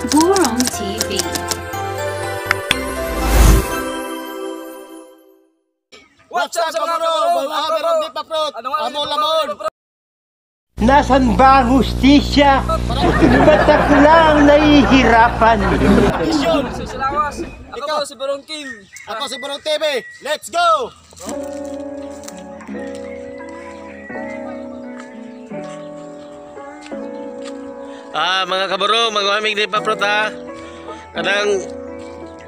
Burong TV. What's up mga kabarong? Amo lamon. Nasaan ba ang hustisya? Ba't ako lang nahihirapan? Silawas. Ako si Barong King. Ako si Barong TV. Let's go! Ah, mga kabarong, magwamig ni Paprot ha. Kanang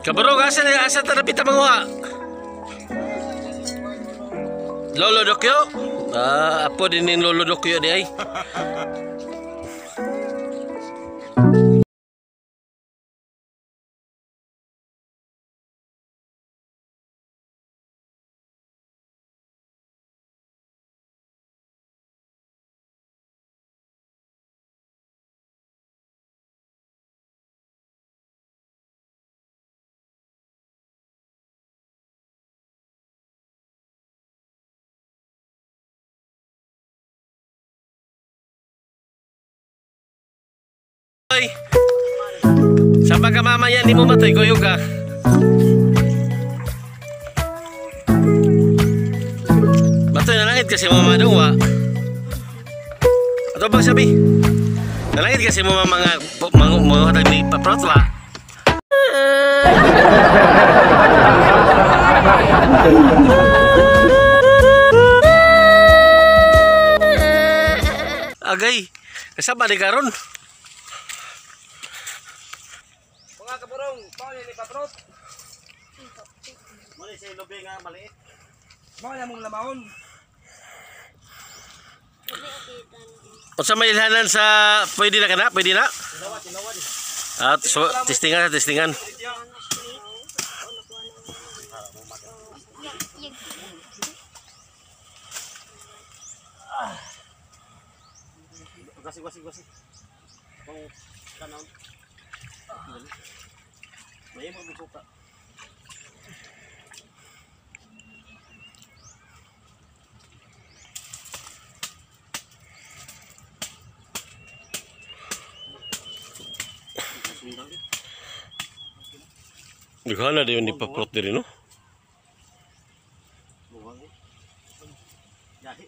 kabarong, asa ni asa ta napita manguha? Lolo Dokyo? Ah, apo din ning Lolo Dokyo di ay. Oy. Saan ka mamaya ni mo matoy kuyog ka? Matoy nalangit kasi mo mga dungwa. Ato bang sabi? Nalangit kasi mo mga mga ni paprotwa. Agay, kasama di karon. Mga kabarong, paano ni Paprot? Mali sa ilobi nga maliit. Mga namong lamahon. Unsa may ilhanan sa pwede na kana? Pwede na? Ah, so, testingan sa testingan. Wasi wasi wasi. Kung kanon. May mo suka. Dughan na dayon ni Paprot diri no? Yahi.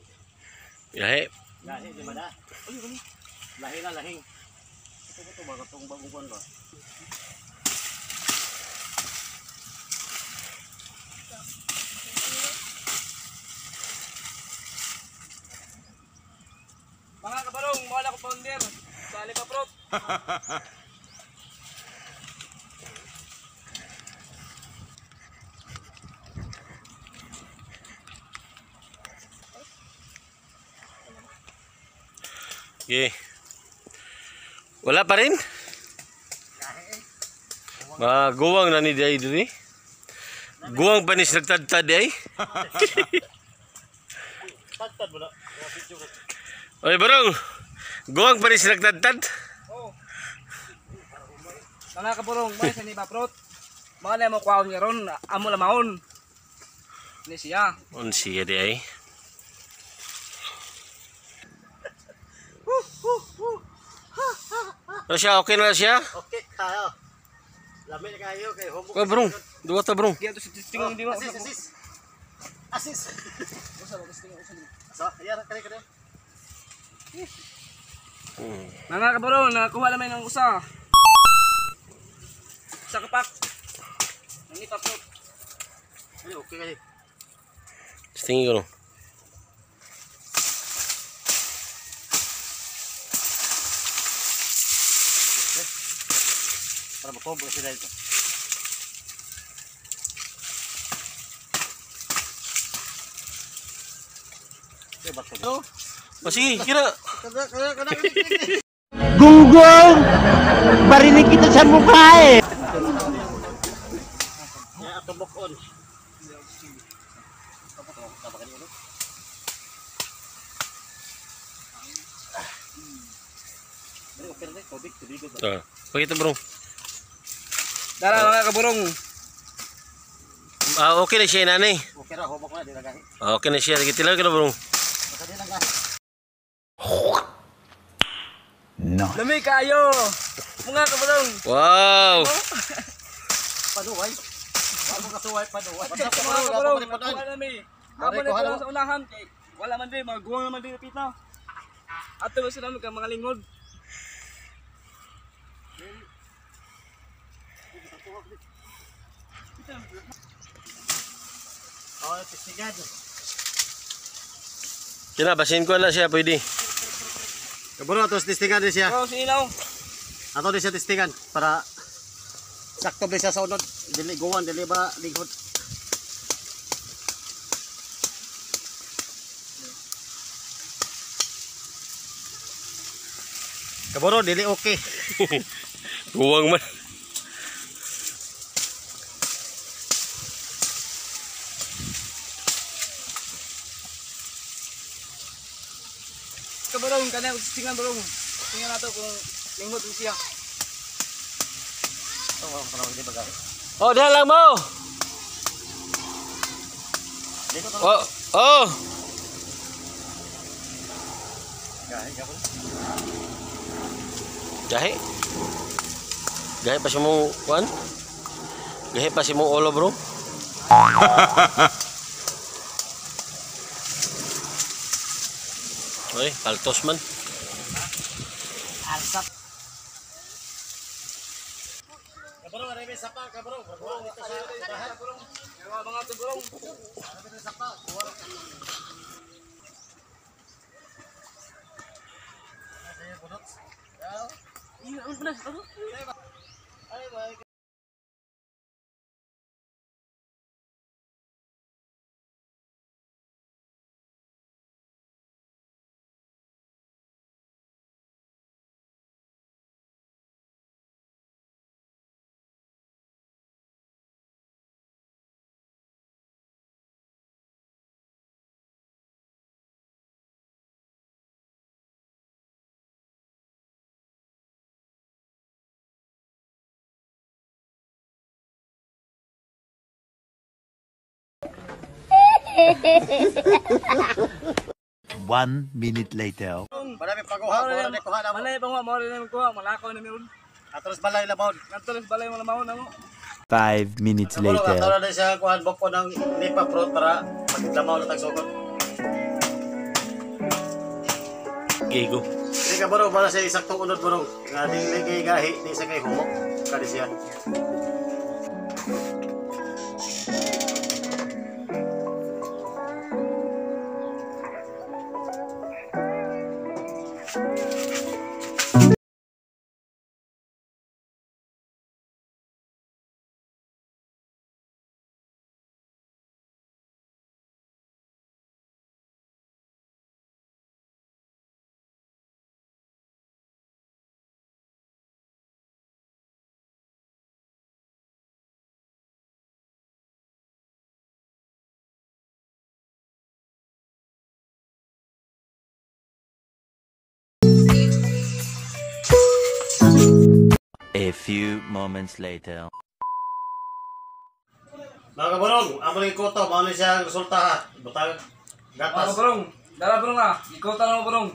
Yahe. Lahi di ba na? Lahi na lahing. Ito ba ito ba itong bagong kuwan ba? Mga kabarong, wala ko founder sa Ali Paprot. Okay. Wala pa rin? Guwang na ni Day diri. Guwang pa ni nagtadtad ay. Tagtad mo na. Oy barong. Guwang pa ni nagtadtad. Oh. Mga kabarong, mga sa ni Paprot. Mga na mo kwaon niya ron, amo lamahon. Ni siya. On siya di ay. Ano siya? Okay na siya? Okay, kayo. Lami na kayo kay humok. Oy barong, duwa ta barong. Giya to sa testingan di ba? Asis, asis. Asis. So, ayan, kare kare. Mga kabarong, nakakuha naman ng usa. Sa kapak. Ni Paprot. Ay, okay kayo. Tingin ko no. Para makombo sila ito. Oh, sige, kira. Gunggong! Barinig kita sa mukha eh! Ah, pakita bro. Dara mga kaburong. Ah, okay na siya nanay. Okay ra, humok na, di na gahi. Ah, okay na siya. Lagi tilaw ka na bro. Basta di na gahi. Nice. Lami kayo. Mga kaburong. Wow. Paduway. Wala kasuway paduway. Mga kaburong, nakuha nami. Amo na ko sa unahan kay wala man din, mga guwang naman din pita. Ato ba sila mga mga lingod. Oh, testigan. Kina basin ko na siya pwede. Kaburong ato testigan din siya. Oh, si Ilaw. Ato din siya testigan para sakto ba siya sa unod. Dili guwan, dili ba linghod. Kaburo, dili okay. Guwang man. Kaburong kanang tingan burong. Tingnan nato kung lingod din siya. Oh, diha lang mo. Oh, oh. Gahi. Gahi pa si mong kuan? Gahi pa si mong ulo, bro. Oy, paltos man. Alsap. Kaburo, rebe sapa, kaburo. Kaburo, dito sa bahay. Mga mga tuburong. One minute later. Marami paguha, marami kuha na mo. Malay pa mo, mo rin kuha, malakaw na meron. Atos balay labon. Nagtulos balay mo lamahon na mo. 5 minutes Kaburo, later. ato na din siya kuhan boko ng nipa fruit para maglamaw na tagsugod. Gigo. Hindi ka bro, para sa isaktong unod bro. Nga dili kay gahi, di sa kay humok. Kadi siya. A few moments later. Mga kaburong, amo ning koto, mao ni siya ang resulta ha. Butang Mga gatas. kaburong, dara burong ah. Ikaw tanong burong.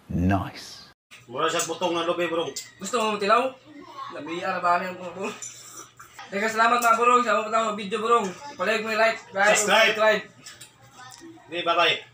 Nice. Mura siya butong nga lubi bro. Gusto mo tilaw? Lami ara ba ang mga burong. Teka, salamat mga burong sa mga video burong. Palike mo like, Subscribe. Subscribe. Di, bye-bye.